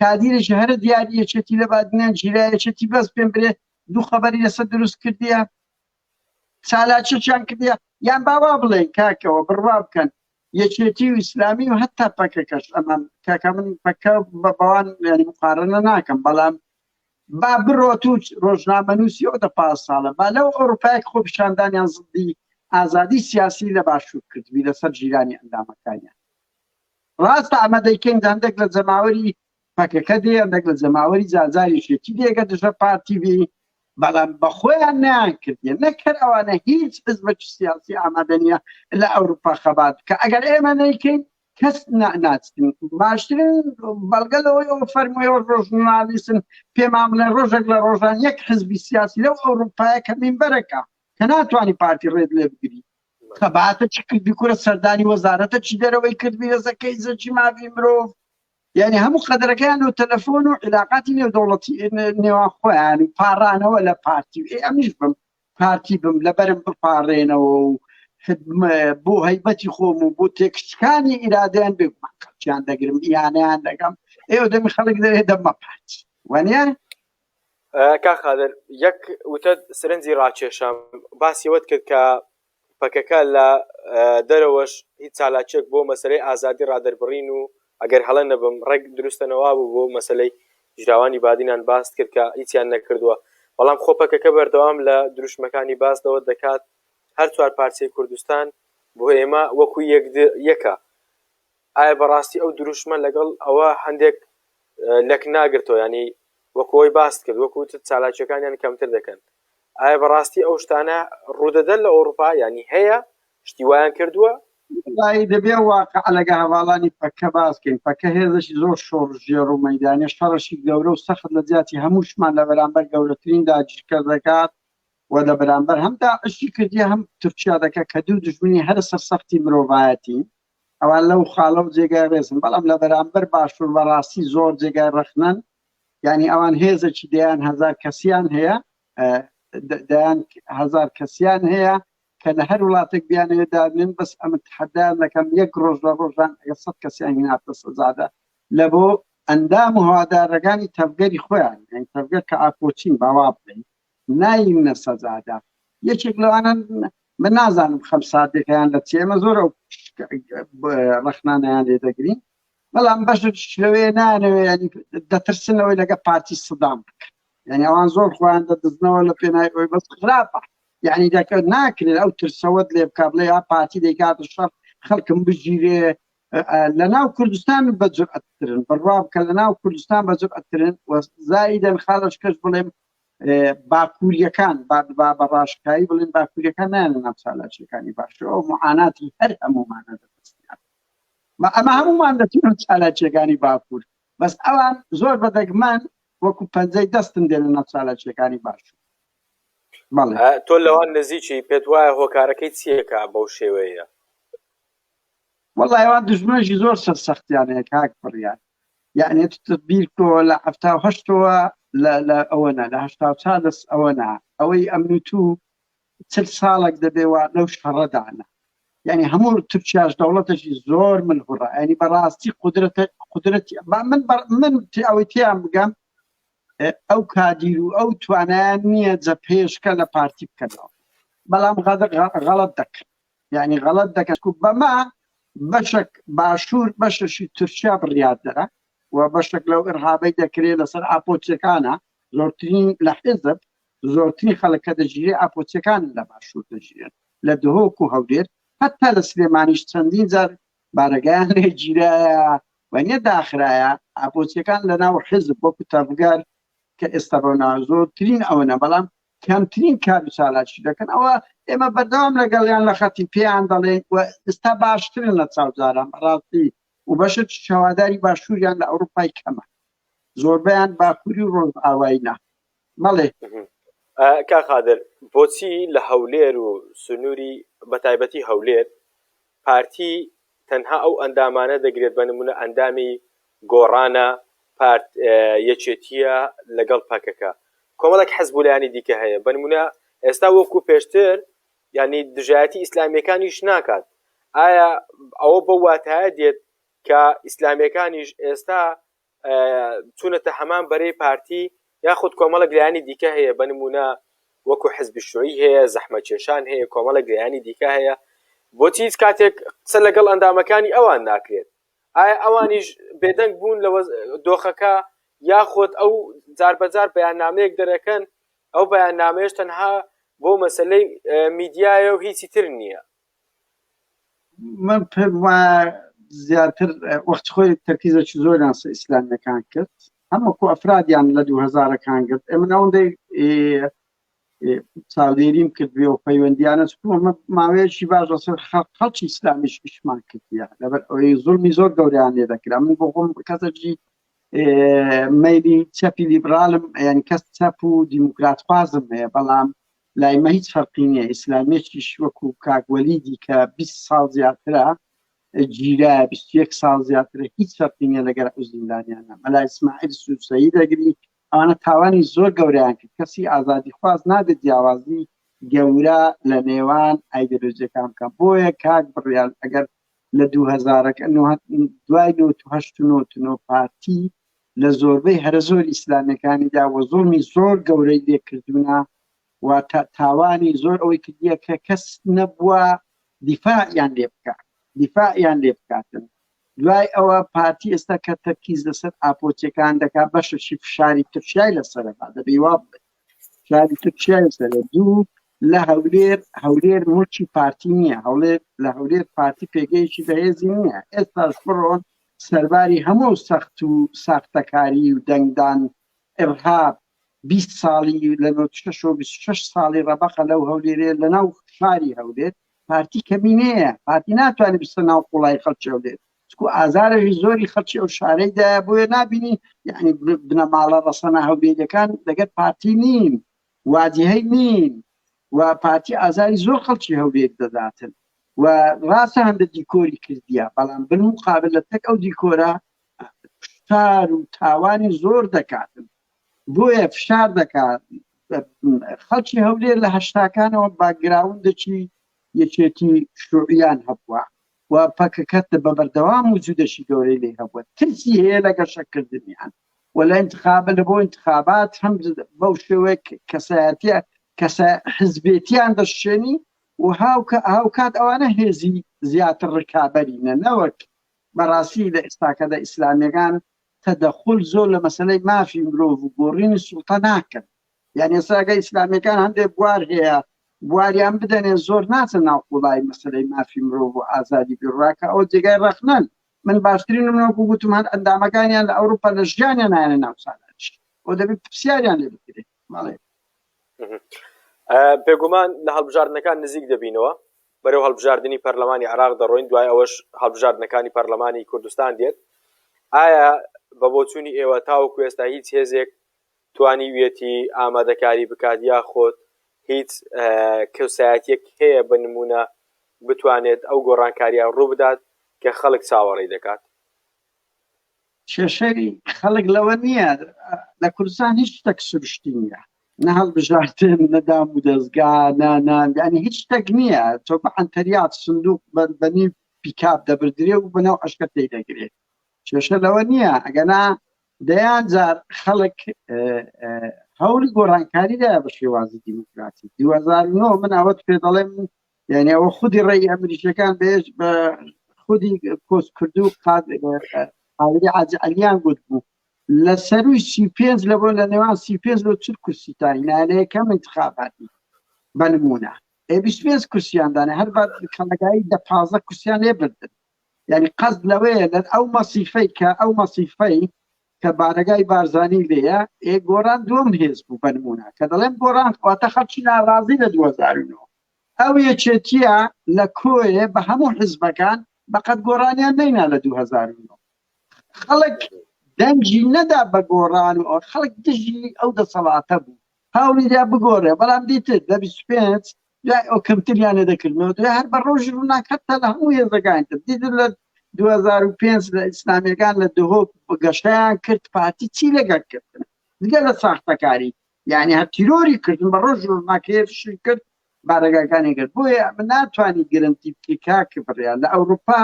کادیرێکی هەرە دیاری یەکێتی لە بادینان گیرا یەکێتی بەس پێم برێ دوو خەبەری لەسەر دروست کردیە چالاکیەکیان کردیە یان باوا بڵێن کاکەوە بڕوا بکەن یەکێتی و ئیسلامی و هەتا پەکەکەش ئەمە کاکە من پەکە بە بەوان یعنی مقارنە ناکەم بەڵام با بڕۆ تو ڕۆژنامەنووسی ئەو دە پاس ساڵە با لەو ئەوروپایەک خۆپیشاندانیان زدی ئازادی سیاسی لە باشوور کردبی لەسەر ژیرانی ئەندامەکانیان ڕاستە ئەمە دەیکەین هەندێک لە جەماوەری پەکەکە دێ هەندێک لە جەماوەری جارجاریشێتی دێگە دژە پارتی بی بەڵام بە خۆیان نیان کردیە نەکەر ئەوانە هیچ حزبێکی سیاسی ئامادە نییە لە ئەوروپا خەبات کە ئەگەر ئێمە نەیکەین کەس ناچتن باشترین بەڵگە لەوەی ئەو فەرموویەوە ڕۆژنالیسن پێمان بڵێن ڕۆژێک لە ڕۆژان یەک حزبی سیاسی لەو ئەوروپایە کە مینبەرەکە کە ناتوانانی پارتی ڕێت لێ بگری خەباتە چ کردی کورە سەردانی وەزارەتە چی دەرەوەی کردبی لەسەر کەیسەکی مافی مرۆڤ یعنی هەموو قەدرەکەیان و تەلەفۆن و عیلاقاتی نێودەوڵەتی نێوان خۆیان و پاڕانەوە لە پارتی و ئێ ئەمیش بم پارتی بم لەبەرم بپاڕێنەوە و بۆ هەیبەتی خۆم و بۆ تێکشکانی ئیرادەیان بێگومان خەڵکیان دەگرم ئیانیان دەکەم ئێوە دەمی خەڵک دەرێ دەمە پارتی وانە کاک قادر یەک وتەت سرنجی ڕاکێشام باسی ئەوەت کرد کە پەکەکە لە دەرەوەش هیچ چالاکیەک بۆ مەسەلەی ئازادی ڕادەربڕین و ئەگەر هەڵە نەبم ڕێک دروستەنەوا بوو بۆ مەسەلەی ژراوانی بادینان باست کرد کە هیچیان نەکردووە بەڵام خۆ پەکەکە بەردەوام لە دروشمەکانی باس لەوە دەکات هەر چوار پارچەی کوردستان بۆ ئێمە وەکو یەکە ئایا بەڕاستی ئەو دروشمە لەگەڵ ئەوە هەندێک لەک ناگرتەوە ینی وەکو ئەوەی باست کرد وەکو وتت چالاکیەکانیان کەمتر دەکەن ئایا بەڕاستی ئەو شتانە ڕوودەدەن لە ئەوروپا ینی هەیە شتی وایان کردووە؟ وەڵایی دەبێ واقع لەگە هەڤاڵانی پەکە باس کەین پەکە هێزێکی زۆر شۆڕشگێڕ و مەیدانیە شەڕێکی گەورە و سەخت لە جیاتی هەمووشمان لە بەرامبەر گەورەترین داگیرکەر دەکات و لە بەرامبەر هەم داعشی کردیە هەم تورکیا دەکات کە دوو دوژمنی هەرە سەرسەختی مرۆڤایەتین ئەوان لەو خاڵە و جێگای ڕێزن بەڵام لە بەرامبەر باشوور بەڕاستی زۆر جێگای ڕەخنەن یعنی ئەوان هێزێکی دەیان هەزار کەسیان هەیە دەیان هەزار کەسیان هەیە کە لە هەر وڵاتێک بیانەوێت دابنێن بەس ئەمە تحدایان دەکەم یەک ڕۆژ لە ڕۆژان ئەگەر سەد کەسیان هیناتە سەجادە لە بۆ ئەندام و هەوادارەکانی تەڤگەری خۆیان یعنی تەڤگەر کە ئاپۆچین باوا بڵێین ناینە سەجادە یەکێک لەوانە من نازانم خەم ساردەکەیان لە چی ئێمە زۆر ئەو ڕەخنانیان لێ دەگرین بەڵام بەشێک لەوێ نانەوێ ینی دەترسنەوەی لەگە پارتی سدام بکەن یعنی ئەوان زۆر خۆیان دەدزنەوە لە پێنای ئەوی بەس خراپە یعنی دەکە ناکرێت ئەو ترسەوەت لێ بکە بڵێ یا پارتی دەیکاتە شەڕ خەڵکم بگیرێ لە ناو کوردستان بە جورئەتترن بڕوا بکە لە ناو کوردستان بە جورئەتترن و زایدەن خاڵش کەس بڵێم باکووریەکان با بە ڕاشکایی بڵێن باکووریەکان نایەنە ناو چالاکیەکانی باشوور ئەو معاناتی هەر هەموومانە دەدەستیان ما ئەمە هەموومان دەچین چالاکیەکانی باکوور بەس ئەوان زۆر بە دەگمەن وەکو پەنجەی دەستن دێنە ناو چالاکیەکانی باشوور. بەڵێ. تۆ لەوان نزیکی پێت وایە هۆکارەکەی چییە کە بەو شێوەیە؟ وەڵای ئەوان دوژمنێکی زۆر سەرسەختیان هەیە کاک بڕیار یعنی بیرکۆ لە 78ەوە لە ئەوە نا لە 84 لەس ئەوە نا ئەوەی ئەمن و تو چل ساڵێک دەبێ وا لەو شەڕەدانە یعنی هەموو تورکیاش دەوڵەتێکی زۆر من هوڕە ینی بەڕاستی قدرەتە قدرەتی من من ئەوەی تیان بگەم ئەو کادیر و ئەو توانایان نییە جەپێشکە لە پارتی بکەنەوە بەڵام غەڵت دەکەن یعنی غەڵت دەکەن و بەمە بەشێک باشوور بەشەشی تورکیا بڕیاردەرە و بەشێک لەو ئرهابەی دەکرێت لەسەر ئاپۆچەکانە زۆرترین لە حیزب زۆرترین خەڵک کە دەگیرێ ئاپۆچەکان لە باشوور دەگیرێن لە دهۆک و هەولێر هەتا لە سلێمانیش چەندین جار بارەگایان لێ گیرایە و نیە داخرایە ئاپۆچیەکان لە ناو حیزب وەکو تەڤگەر کە ئێستا بەو ناوە زۆرترین ئەوەنە بەڵام کەمترین کار و چالاکی دەکەن ئەوە ئێمە بەردەوام لەگەڵیان لە خەتی پێیان دەڵێن و ئێستا باشترن لە چاو جاران بەڕاستی و بەشێکی هەواداری باشووریان لە ئەوروپای کەمە زۆربەیان باکووری و ڕۆژئاوایی نا بەڵێ. کاک قادر بۆچی لە هەولێر و سنووری بەتایبەتی هەولێر پارتی تەنها ئەو ئەندامانە دەگرێت بە نمونە ئەندامی گۆڕانە پارت یەکێتیە لەگەڵ پەکەکە کۆمەڵێک حزب و لایەنی دیکە هەیە بە نمونە ئێستا وەکو پێشتر یعنی دژایەتی ئیسلامیەکانیش ناکات ئایا ئەوە بەو واتایە دێت کە ئیسلامیەکانیش ئێستا چوونەتە هەمان بەرەی پارتی یاخود کۆمەڵێک لایەنی دیکە هەیە بە نمونە وەکو حزبی شوعی هەیە زەحمەتکێشان هەیە کۆمەڵێک لایەنی دیکە هەیە بۆچی هیچ کاتێک قسە لەگەڵ ئەندامەکانی ئەوان ناکرێت ئایا ئەوانیش بێدەنگ بوون لە دۆخەکە یاخود ئەو جاربەجار بەیاننامەیەک دەرەکەن ئەو بەیاننامەیەش تەنها بۆ مەسلەی میدیایە و هیچی تر نییە من پێم وایە زیاتر وەخت خۆی تەرکیزێکی زۆریان سەر ئیسلامیەکان کرد هەموو ئەفرادیان لە دوو هەزارەکان گرت ئێمە ئەوەندەی چاودێریم کرد بێ و پەیوەندیانە چکومە ماوەیەکی باش لەسەر خەڵکی ئیسلامیش ئیشمان کردیە لەبەر ئەوەی زوڵمی زۆر گەوریان لێ دەکرا من بۆ خۆم کەسێکی مەیلی چەپی لیبرالم یعنی کەس چەپ و دیموکرات خوازم هەیە بەڵام لای مە هیچ فەرقی نییە ئیسلامیەکیش وەکو کاک وەلیدی کە 20 ساڵ زیاترە گیرایە 21 ساڵ زیاترە هیچ فەرقی نییە لەگەر ئەو زیندانیانە مەلا ئیسماعیل سوسەیی دەگری ئەوانە تاوانی زۆر گەورەیان کرد کەسی ئازادی خواز نابێت جیاوازی گەورە لە نێوان ئایدۆلۆژیەکان بکەن بۆیە کاک بڕیار ئەگەر لە 2000 دوای 98 و 99 پارتی لە زۆربەی هەرە زۆر ئیسلامیەکانیدا وە زوڵمی زۆر گەورەی لێ کردوونە و تاوانی زۆر ئەوەی کردیە کە کەس نەبووە دیفاعیان لێ بکە دیفاعیان لێ بکاتن دوای ئەوە پارتی ئێستا کە تەرکیز لەسەر ئاپۆچەکان دەکات بەشەشی فشاری تورکیای لەسەرە با دەبی وا فشاری تورکیای لەسەرە دوو لە هەولێر هەولێر ملکی پارتی نییە هەولێر لە هەولێر پارتی پێگەیەکی بەهێزی نییە ئێستاش بڕۆن سەرباری هەموو سەخت و ساختەکاری و دەنگدان ئرهاب 20 ساڵی لە 96 و 26 ساڵی ڕەبەقە لەو هەولێرێ لە ناو شاری هەولێر پارتی کەمینەیە پارتی ناتوانێت بچتە ناو قوڵای خەڵکی هەولێر چکو ئازارێکی زۆری خەڵکی ئەو شارەی دایە بۆیە نابینی یعنی بنەماڵە ڕەسەنە هەولێریەکان لەگەر پارتی نین واجهەی نین و پارتی ئازاری زۆر خەڵکی هەولێر دەداتن و ڕاستە هەندە دیکۆری کردیە بەڵام بالمقابل لە تەک ئەو دیکۆرە کوشتار و تاوانی زۆر دەکاتن بۆیە فشار دەکات خەڵکی هەولێر لە هەشتاکانەوە باکگراوندێکی یەکێتی شوعیان هەبووە و پەکەکە بە بەردەوام وجودەشی گەورەی لێ هەبووە ترسی هەیە لە گەشەکردنیان و لە انتخابە لە بۆ انتخابات هەم بەو شێوەیە کەسایەتیە کەسە حزبێتیان دەشێنی و هاوکات ئەوانە هێزی زیاتر ڕکابەرینە نەوەک بەڕاستی لە ئێستاکەدا ئیسلامیەکان تەدەخول زۆر لە مەسەلەی مافی مرۆڤ و گۆڕینی سوڵتە ناکەن یعنی ئێستا ئەگەر ئیسلامیەکان هەندێک بوار هەیە بواریان بدەنێ زۆر ناچن ناو قوڵایی مەسەلەی مافی مرۆڤ و ئازادی بیرڕا کە ئەوە جێگای ڕەخنەن من باشترین نمونە وەکو گوتم هەر ئەندامەکانیان لە ئەوروپا لە ژیانیان نایەنە ناو چالاکی ئەو دەبێت پرسیاریان لێ بکرێت بەڵێ بێگومان لە هەڵبژاردنەکان نزیک دەبینەوە بەرەو هەڵبژاردنی پەرلەمانی عێراق دەڕۆین، دوای ئەوەش هەڵبژاردنەکانی پەرلەمانی کوردستان دێت، ئایا بە بۆچوونی ئێوە تاوەکو ئێستا هیچ هێزێک توانیویەتی ئامادەکاری بکات یاخود هیچ کەسایەتیەک هەیە بە نمونە بتوانێت ئەو گۆڕانکاریە ڕووبدات کە خەڵک چاوەڕێی دەکات؟ کێشەی خەڵک لەوە نییە لە کوردستان هیچ شتێک سروشتی نییە نە هەڵبژاردن نە دام و دەستگا نا نا یعنی هیچ شتێک نییە تۆ بە عەنتەریات سندوق بە نیو پیکاب دەبردرێ و بەناو عەشکە تێی دەگرێ کێشە لەوە نییە ئەگەنا دەیان جار خەڵک هەوڵی گۆڕانکاری دا بە شێوازی دیموکراتی 2009 من ئەوەت پێ دەڵێم یعنی ئەوە خودی ڕێی ئەمریکیەکان بێژ بە خودی کۆچ کردو قادری حاجی عەلیان گوت بوو لە سەروی 35 لە بۆ لە نێوان 35 لۆ 40 کورسی تاینە لە یەکەم انتخاباتی بە نمونە ئێ 25 کورسیان دانێ هەر بە کەڵەگایی دە 15 کورسیان لێ بردن یعنی قەزد لەوەیە لە ئەو مەسیفەی کە ئەو مەسیفەی کە بارەگای بارزانی لێیە ئێ گۆڕان دووەم هێز بوو بە نمونە کە دەڵێم گۆڕان واتە خەڵکی ناڕازی لە 2009 ئەو یەکێتیە لە کۆیێ بە هەموو حزبەکان بەقەد گۆڕانیان نەینا لە 2009 خەڵک دەنگی نەدا بە گۆڕان و خەڵک دژی ئەو دەسەڵاتە بوو هەوڵیدا بگۆڕێ بەڵام دیتت لە 25 دوای ئەو کەمتریان لێ دەکردنەوە دوای هەر بە ڕۆژی ڕووناک هەتا لە هەموو هێزەکانی تر دیتت لە 2005 لە ئیسلامیەکان لە دهۆک گەشتیان کرد پارتی چی لەگەڵ کردن جگە لە ساختەکاری یعنی هەر تیرۆری کردن بە ڕۆژ ڕووناک هێرشی کرد بارەگاکانی کرد بۆیە من ناتوانانی گرنتی بکەی کاک بڕیار لە ئەوروپا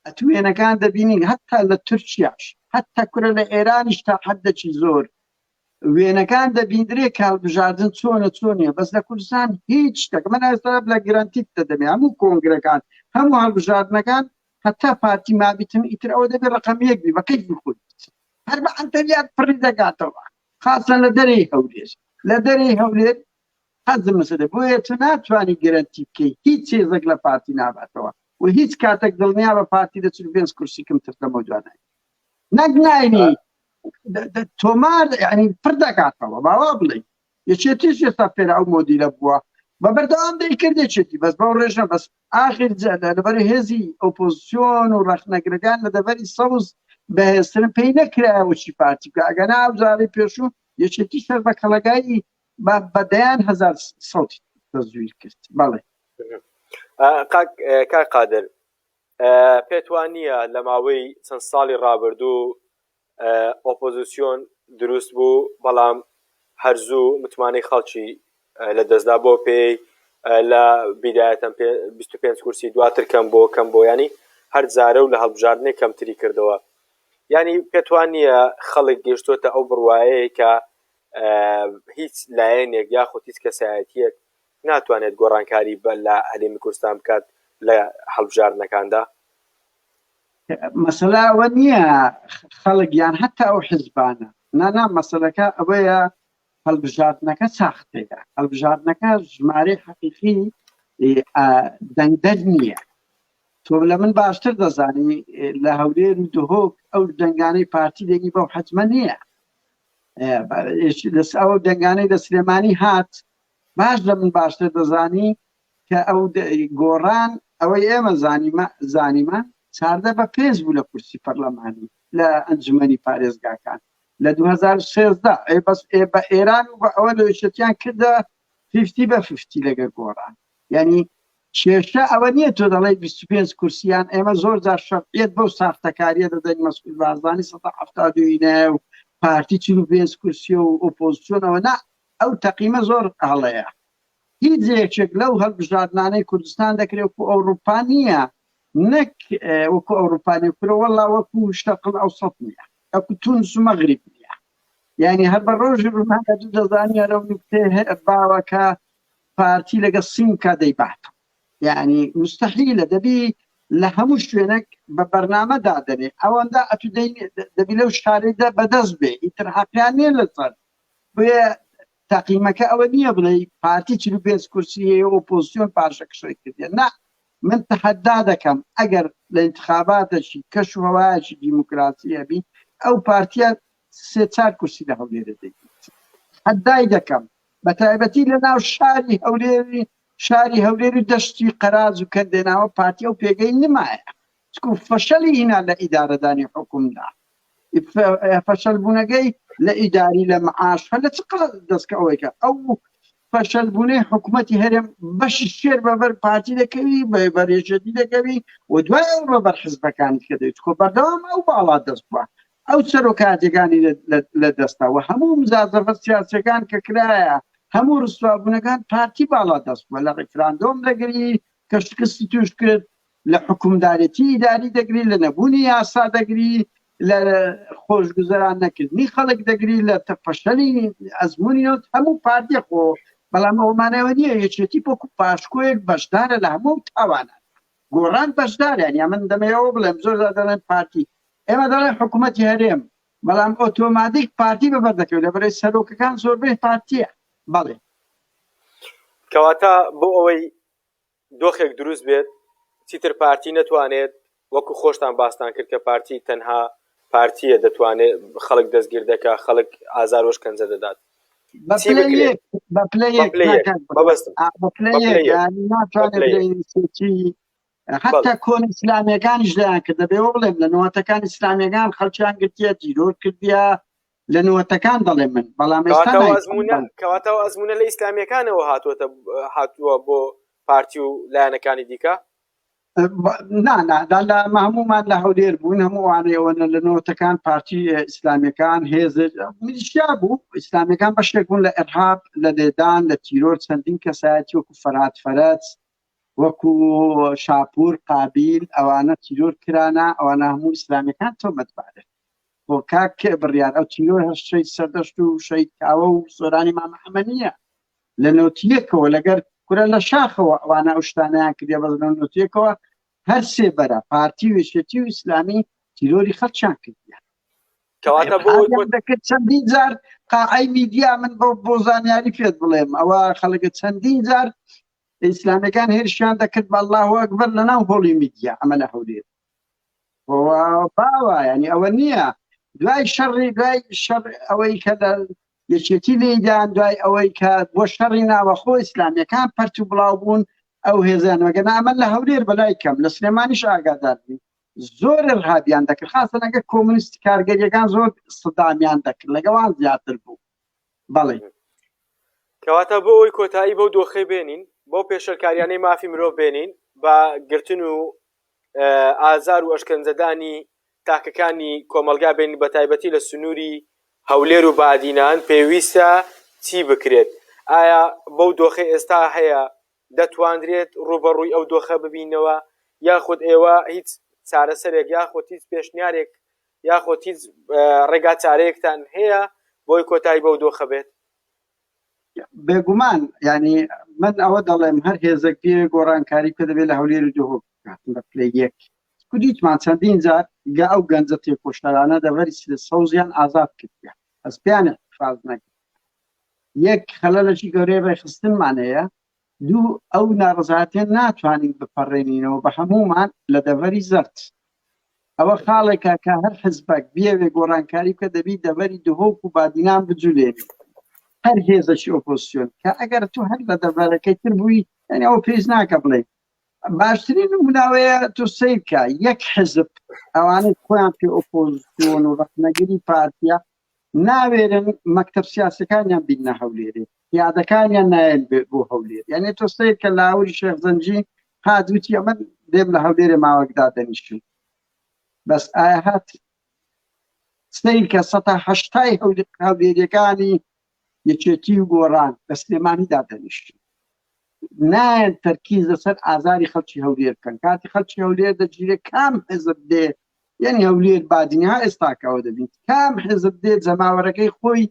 ئەتوێنەکان دەبینین هەتا لە تورکیاش هەتا کورە لە ئێرانیش تا حدەکی زۆر وێنەکان دەبیندرێ کە هەڵبژاردن چۆنە چۆنیە بەس لە کوردستان هیچ شتێک من ئێستا لە گرنتیت دەدەمێ هەموو کۆنگرەکان هەموو هەڵبژاردنەکان هەتا پارتی مابیتن ئیتر ئەوە دەبێ ڕقم یەک بی بە کەیفی خۆی هەر بە عەنتەریات پڕی دەکاتەوە خاصە لە دەرەی هەولێر لە دەرەی هەولێر حەزم مەسەلە بۆیە تۆ ناتوانانی گرنتی بکەی هیچ چێزێک لە پارتی ناباتەوە و هیچ کاتێک دڵنیا بە پارتی لە 45 کورسی کەمتر لەمە دوانای نەک ناینی تۆمار ینی پڕ دەکاتەوە باوا بڵێ یەکێتیش ئێستا فێرە ئەو مۆدیلە بووە بە بەردەوام دەیکرد یەکێتی بەس بەو ڕێژە بەس ئاخر لەبەر هێزی ئۆپۆزیسیۆن و ڕەخنەگرەکان لە دەڤەری سەوز بەهێزترن پێی نەکرایەوە چی پارتی بکە ئەگەنا ئەو جارەی پێشوو یەکێتی سەر بە کەڵەگایی بە دەیان هەزار سەوتی تەزویر کرد بەڵێ کاک قادر پێت وا نییە لە ماوەی چەند ساڵی ڕابردوو ئۆپۆزیسیۆن دروست بوو بەڵام هەر زوو متمانەی خەڵکی لە دەستدا بۆ پێی لە بیدایەتەن 25 کورسی دواتر کەم بۆ کەم بۆ ینی هەر جارە و لە هەڵبژاردنێک کەمتری کردەوە ینی پێتوان نییە خەڵک گەشتۆتە ئەو بڕواایەیە کە هیچ لایەنێک یاخود هیچ کەسایەتیەک ناتوانێت گۆڕانکاری بە لە هەرێمی کوردستان بکات لە هەڵبژاردنەکاندا؟ مەسەلە ئەوە نییە خەڵک یان هەتا ئەو حزبانە نانا مەسەلەکە ئەوەیە هەڵبژاردنەکە ساختەیە هەڵبژاردنەکە ژمارەی حەقیقی دەنگدەر نییە تۆ لە من باشتر دەزانی لە هەولێر و دهۆک ئەو دەنگانەی پارتی دەنگی بەو حەجمە نییە ئەو دەنگانەی لە سلێمانی هات باش لە من باشتر دەزانی کە ئەو گۆڕان ئەوەی ئێمە زانیمە زانیمە چاردە بە پێنج بوو لە کورسی پەرلەمانی لە ئەنجومەنی پارێزگاکان لە 2013 ئێ بەس ئێ بە ئێران و بە ئەوە لە یەکێتیان کردە 50 بە 50 لەگەر گۆڕان یعنی کێشە ئەوە نییە تۆ دەڵێی 25 کورسیان ئێمە زۆر جار شەرعیەت بەو ساختەکاریە دەدەین مەسعود بارزانی 172 نایە و پارتی 45 کورسیە و ئۆپۆزیسیۆنەوە نا ئەو تەقیمە زۆر هەڵەیە هیچ یەکێک لەو هەڵبژاردنانەی کوردستان دەکرێت وەکو ئەوروپا نییە نەک وەکو ئەوروپا نیە کورە وەڵا وەکو شەرق ئەوسەت نییە وەکو تونس و مەغریب نییە یعنی هەر بە ڕۆژی ڕووناکە دوو دەزانی هەرەو نوکتەیە باوە کە پارتی لەگە سیمکا دەیباتەوە یعنی مستحیلە دەبی لە هەموو شوێنێک بە بەرنامە دادەنێ ئەوەندە ئەتو دەبی لەو شارەیدا بەدەست بێ ئیتر حەقیان نییە لەسەر بۆیە تەقیمەکە ئەوە نییە بڵێ پارتی 45 کورسی هەیە ئۆپۆزیسیۆن پاشەکشەی کردێ نا من تەحەدا دەکەم ئەگەر لە ئینتخاباتەکی کەش و هەوایەکی دیموکراسی هەبی ئەو پارتیە سێ چار کورسی لە هەولێرە دەگیرێت تەحەدای دەکەم بە تایبەتی لە ناو شاری هەولێری شاری هەولێر و دەشتی قەراج و کەندێناوە پارتی ئەو پێگەی نمایە چکو فەشەلی هینا لە ئیدارەدانی حکومدا فەشەل بوونەکەی لە ئیداری لە معاش هەر لە چ دەستکە ئەوەیکە ئەو فەشەلبوونەی حکوومەتی هەرێم بەشی شێر بەبەر پارتی دەکەوی بە یەکێتی دەکەوی و دوای ئەو بەبەر حزبەکانی کە دەیت خۆ بەردەوام ئەو باڵا دەست بووە ئەو سەرۆکاتەکانی لە دەستا و هەموو مزازەفە سیاسەکان کە کرایە هەموو ڕسوابوونەکان پارتی باڵا دەست بووە لە ڕیفراندۆم دەگری کە شکستی توش کرد لە حکومدارێتی ئیداری دەگری لە نەبوونی یاسا دەگری لە خۆشگوزەران نەکردنی خەڵک دەگری لە فەشەلی ئەزمموونی نەوت هەموو پارتی خۆ بەڵام ئەومانەوە نییە یەکێتی وەکو پاشکۆیەک بەشدارە لە هەموو تاوانە گۆڕان بەشداریان یا من دەمەوە بڵێم زۆر دەڵێن پارتی ئێمە دەڵێن حکوومەتی هەرێم بەڵام ئۆتۆماتیک پارتی بەبەر دەکەوێت لە بەرەی سەرۆکەکان زۆربەی پارتیە بەڵێ کەواتە بۆ ئەوەی دۆخێک دروست بێت چیتر پارتی نەتوانێت وەکو خۆشتان باستان کرد کە پارتی تەنها پارتیە دەتوانێت خەڵک دەستگیر دەکا خەڵک ئازار و ئەشکەنجە دەدات چی بکرێت حتا کۆن ئیسلامیەکانیش لایان کرد دەبێ بڵێم لە نواتەکان ئیسلامیەکان خەڵکیان گرتیە تیرۆر کردیە لە نوەتەکان دەڵێم من بەڵام ئێستا کەواتە ئەزمونە لە ئیسلامیەکانەوە هاتووەتە هاتووە بۆ پارتی و لایەنەکانی دیکە نا لە هەمومان لە هەولێر بوون هەمووانەوە لە نۆتەکان پارتی ئیسلامیەکان هێز میلیشیا بوو ئیسلامیەکان بەشێک بوون لە ئەرهاب لە لێدان لە تیرۆر چەندین کەسایەتی وەکو فەرات فەرەت وەکو شاپور قابیل ئەوانە تیرۆر کرانە ئەوانە هەموو ئیسلامیەکان تۆمەتبارن بۆ کاک کێ بڕیار ئەو تیرۆر هەر شەید سەردەشت و شەید کاوە و سۆرانی مامە حەمە نییە لە نۆتیەکەوە لەگەر کورە لە شاخەوە ئەوانە ئەو شتانیان کردێ بەس لە نۆتیەکەوە هەر سێ بەرە پارتی و یەکێتی و ئیسلامی تیرۆری خەڵکیان کردیان کەواتە بۆ دەکرد چەندین جار قاعی میدیا من بۆ بۆ زانیاری پێت بڵێم ئەوە خەڵکە چەندین جار ئیسلامیەکان هێرشیان دەکرد بە الله ئەکبەر لە ناو هۆڵی میدیا ئەمە لە هەولێر باوە ینی ئەوە نییە دوای شەڕی دوای شەڕ ئەوەی کە لە یەکێتی لێدان دوای ئەوەی کە بۆ شەڕی ناوەخۆ ئیسلامیەکان پەرت و بڵاو بوون ئەو هێزیان وەگەنا ئەمە لە هەولێر بەلای کەم لە سلێمانیش ئاگادار بوو زۆر ارهابیان دەکرد خاصە لەگە کۆمونیست کارگەریەکان زۆر سدامیان دەکرد لەگەوان زیاتر بوو بەڵێ کەواتە بۆ ئەوی کۆتایی بەو دۆخەی بێنین بەو پێشلکاریانەی مافی مرۆڤ بێنین بە گرتن و ئازار و ئەشکەنجەدانی تاکەکانی کۆمەڵگا بێنین بە تایبەتی لە سنووری هەولێر و بادینان پێویستە چی بکرێت؟ ئایا بەو دۆخەی ئێستا هەیە دەتواندرێت ڕووبەڕووی ئەو دۆخە ببینەوە یاخود ئێوە هیچ چارەسەرێک یاخود هیچ پێشنیارێک یاخود هیچ ڕێگا چارەیەکتان هەیە بۆی کۆتایی بەو دۆخە بێت؟ بێگومان ینی من ئەوە دەڵێم هەر هێزێک پێ گۆڕانکاری کە دەبێت لە هەولێر و دهۆک بکات بە پلەی یەک کودیتمان چەندین جار گە ئەو گەنجە تێکۆشەرانە دەڤەری سرە سەوزیان ئازاد کردیان ئەس پێیان احتفاظ نەکرد یەک خەلەلەکی گەورەی ڕێکخستنمان هەیە دوو ئەو ناڕزاتێ ناتوانین بپەڕێنینەوە بە هەمومان لە دەڤەری زەرد ئەوە خاڵێکە کە هەر حزبەک بیەوێ گۆڕانکاری بکە دەبی دەڤەری دهۆک و بادینان بجولێنی هەر هێزەکی ئۆپۆزیسیۆن کە ئەگەر تو هەر لە دەڤەرەکەی تر بووی یعنی ئەوە پێویست ناکە بڵێ باشترین نموناوەیە تۆ سیرکە یەک حزب ئەوانەی خۆیان پێ ئۆپۆزیسیۆن و ڕەخنەگری پارتیە ناوێرن مەکتەب سیاسەکانیان بینە هەولێرێ یادەکانیان نایەن بۆ هەولێر یعنی تۆ سیر کە لاوری شێخ زەنجی هات وتی ئەمە دێم لە هەولێرێ ماوەکدا دەنیشم بەس ئایا هات سیر کە سەتا هەشتای هەولێریەکانی یەکێتی و گۆڕان لە سلێمانیدا دەنیشتن نایەن تەرکیز لەسەر ئازاری خەڵکی هەولێر بکەن کاتی خەڵکی هەولێر دەگیرێ کام حزب دێ یعنی هەولێر بادینی ها ئێستاکەەوە دەبین کام حزب دێ جەماوەرەکەی خۆی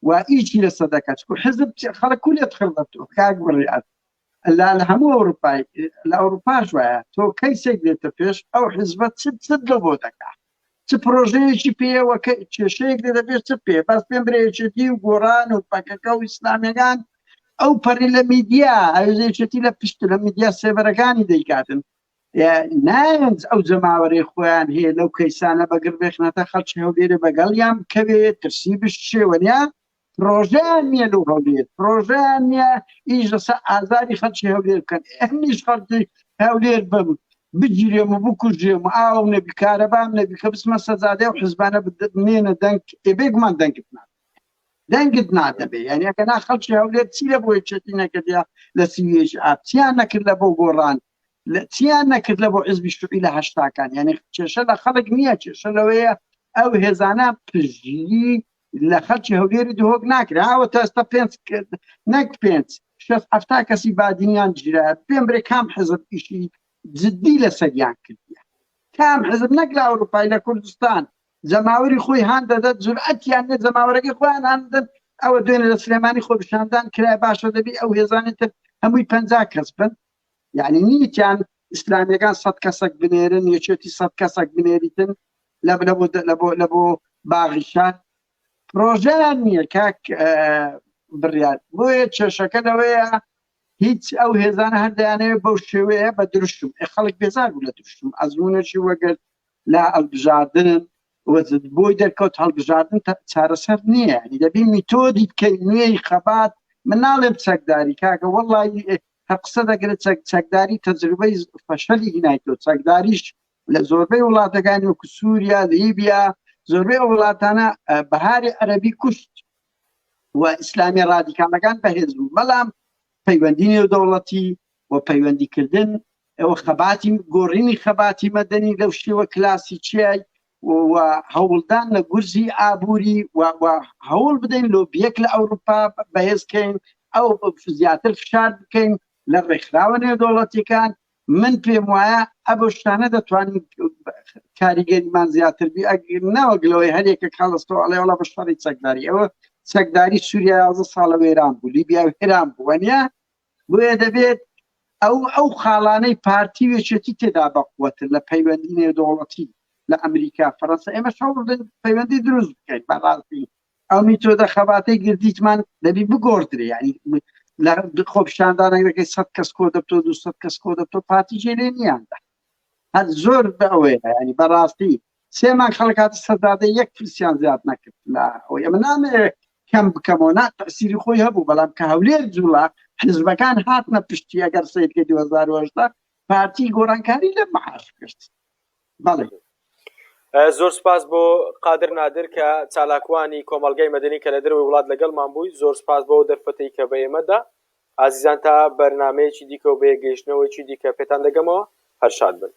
و ئیچی لەسەر دەکات چکو حزب خەڵک کو لێت خڕ دەبتەوە کاک بڕیار لا لە هەموو ئەوروپای لە ئەوروپاش وایە تۆ کەیسێک دێتە پێش ئەو حزبە چ چ دڵ بۆ دەکات چ پرۆژەیەکی پێوە کە کێشەیەک لێ دەبێت چ پێ بەس پێم برێ یەکێتی و گۆڕان و پەکەکە و ئیسلامیەکان ئەو پەری لە میدیا ئەوێچێتی لە پشت لە میدیا سێبەرەکانی دەیکاتن نایەن ئەو جەماوەرەی خۆیان هەیە لەو کەیسانە بەگەر بێخنەتە خەڵکی هەولێرە بەگەڵیان بکەوێ ترسی بشێوەنیا پرۆژەیان نییە لەو هەولێر پرۆژەیان نییە ئیش لەسەر ئازاری خەڵکی هەولێر بکەن ئەمنیش خەڵکی هەولێر بم بگیرێم و بکوژێم و ئاوم نەبی کارەبام نەبی کە بچمە سەجادێ و حزبانە بنێنە دەنگ ئێ بێگومان دەنگت نادەم. دەنگت نادەبێ یعنی ئەگە نا خەڵکی هەولێر چی لە بۆ یەکێتی نەکردیا لە سیویەکی ئاب چیان نەکرد لە بۆ گۆڕان چیان نەکرد لە بۆ حزبی شوعی لە هەشتاکان یعنی کێشە لە خەڵک نییە کێشە لەوەیە ئەو هێزانە پشتگیری لە خەڵکی هەولێری دهۆک ناکرا ئەوە تا ئێستا پێنج نەک پێنج شەست حەفتا کەسی بادینیان گیرا پێم برێ کام حزب ئیشی جدی لەسەریان کردیە کام حزب نەک لە ئەوروپای لە کوردستان جەماوەری خۆی هان دەدات جورئەتیان نیە جەماوەرەکەی خۆیان هان بدەن ئەوە دوێنێ لە سلێمانی خۆپیشاندان کرای باشە دەبی ئەو هێزانی تر هەمووی 50 کەس بن یعنی نیتیان ئیسلامیەکان سەد کەسێک بنێرن یەکێتی سەد کەسێک بنێریتن لە لە بۆ لە بۆ لە بۆ باغی شار پرۆژەیان نییە کاک بڕیار بۆیە کێشەکە لەوەیە هیچ ئەو هێزانە هەر دەیانەوێت بەو شێوەیە بە دروشم ئێ خەڵک بێزار بوو لە دروشم ئەزمونێکی وەگرت لە هەڵبژاردن بۆی دەرکەوت هەڵبژاردن چارەسەر نییە ینی دەبی میتۆدی بکەی نوێی خەبات من ناڵێم چەکداری کاکە وەڵی هەر قسە دەگرێت چەک چەکداری تەجروبەی فەشەلی هینایتۆ چەکداریش لە زۆربەی وڵاتەکانی وەکو سووریا لیبیا زۆربەی ئەو وڵاتانە بەهاری عەرەبی کوشت و ئیسلامی ڕادیکالەکان بەهێز بوو بەڵام پەیوەندی نێودەوڵەتی و پەیوەندیکردن ئەوە خەباتی گۆڕینی خەباتی مەدەنی لەو شێوە کلاسیکیای و هەوڵدان لە گورزی ئابووری و هەوڵ بدەین لۆبیەک لە ئەوروپا بەهێزکەین ئەو زیاتر فشار بکەین لە ڕێکخراوە نێودەوڵەتیەکان من پێم وایە ئەبۆ شتانە دەتوانین کاریگەریمان زیاتر بی ئەگەر نەوەک لەوەی هەرێکە کاڵستەوە ئەڵێ وڵا بە شەڕی چەکداری ئەوە چەکداری سووریا 11 ساڵە وێران بوو لیبیا وێران بووە نیە بۆیە دەبێت ئەو ئەو خاڵانەی پارتی و یەکێتی تێدا بەقوەتر لە پەیوەندی نێودەوڵەتی لە ئەمریکا فەرەنسا ئێمە هەوڵ پەیوەندی دروست بکەین بەڕاستی ئەو میتۆدە خەباتەی گردیتمان دەبی بگۆڕدرێ ینی لە خۆپیشاندانەکەی سە کەس کۆ دەبتۆ 200 کەس کۆ دەبتۆ پارتی جێ لێ نیاندا هەر زۆر بەوەیە ینی بەڕاستی سێ مانگ خەڵک هاتە سەردادە یەک پرسیان زیاد نەکرد لە ئەوەی ئەمە نامەوێت کەم بکەمەوە نا تەسیری خۆی هەبوو بەڵام کە هەولێر جوڵا حزبەکان هاتنە پشتی ئەگەر سیرکە 2010 پارتی گۆڕانکاری لە معاش کرد بەڵێ زۆر سپاس بۆ قادر نادر کە چالاکوانی کۆمەڵگای مەدەنی کە لە دەرەوەی وڵات لەگەڵمان بووی زۆر سپاس بۆ دەرفەتەی کە بە ئێمەدا ئازیزان تا بەرنمەیەکی دیکە و بەیەک گەیشتنەوەیکی دیکە پێتان دەگەمەوە هەر شاد بن.